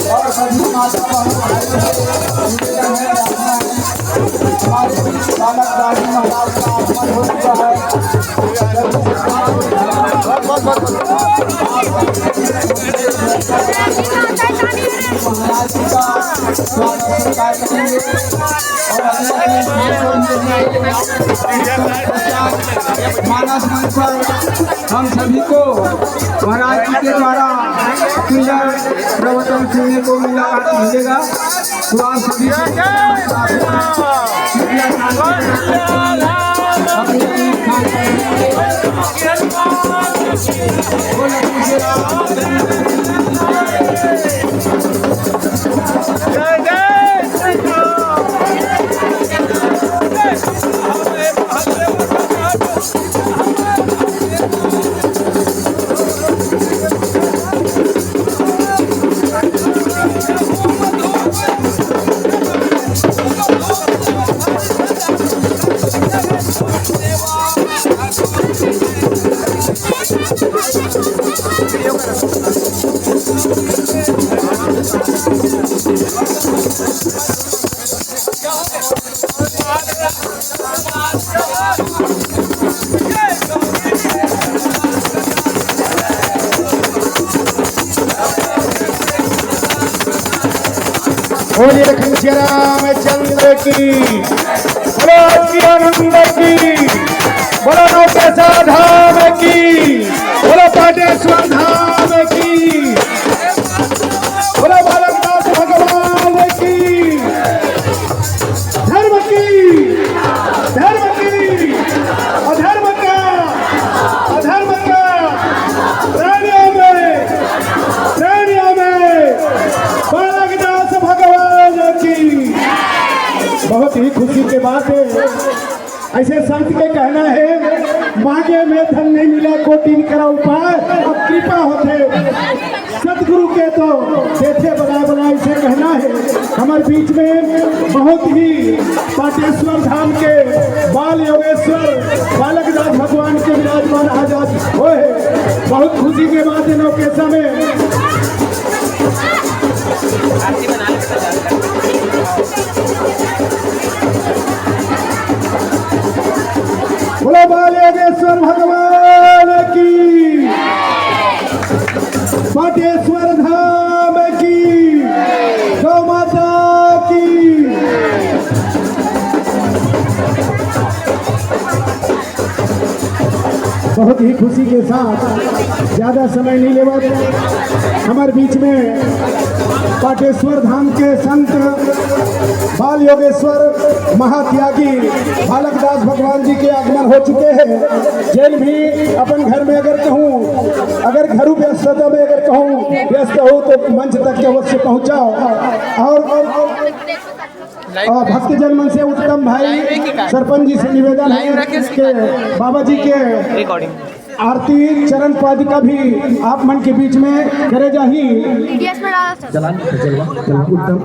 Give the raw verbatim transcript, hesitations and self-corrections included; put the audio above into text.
और सभी माता बहनों, भाइयों से निवेदन है, प्रार्थना है, हमारे बालक दादी महाराज का आगमन हो चुका है। महाराज जी का स्वागत सत्कार करेंगे और अपने अपने स्थान पर मानस मंच पर हम सभी को महाराज जी के द्वारा सुंदर प्रवचन सुनने को मिला, मिलेगा। तो आप सभी को बोलिए लखन सिया रामचंद्र की, बोलो सियानंद की, बोलो नौकेश्वर धाम की, बोलो पाटेश्वर धाम की, बोलो बालकनाथ भगवान की, धर्म की, धर्म की, अधर्म का, अधर्म का, प्राणियों में, प्राणियों में बालकनाथ भगवान की। बहुत ही खुशी की बात है। ऐसे संत के कहना है, मांगे में धन नहीं मिला, कोटि करा उपाय, अब कृपा होथे। सतगुरु के तो देथे बलाय बलाय, ऐसे कहना है। हमारे बीच में बहुत ही पाटेश्वर धाम के बाल योगेश्वर बालक दास भगवान के विराजमान आज आज होय हे। बहुत खुशी के बात है नौकेश्वर में। बोलो बाल योगेश्वर भगवान की, पाटेश्वर धाम की, गौ माता की। बहुत ही खुशी के साथ, ज्यादा समय नहीं लेवत, हमारे बीच में पाटेश्वर धाम के संत बाल योगेश्वर महात्यागी बालक दास भगवान जी के आगमन हो चुके हैं। जेन भी अपन घर में अगर कहूँ, अगर घरू व्यस्तता में अगर कहूँ व्यस्त हो तो मंच तक के अवश्य पहुँचाओ। और, और भक्तजन मन से उत्तम भाई सरपंच जी से निवेदन है कि बाबा जी के आरती चरण पादुका भी आप मन के बीच में करे जाही। चला, चलवा, चलवा, उत्तम।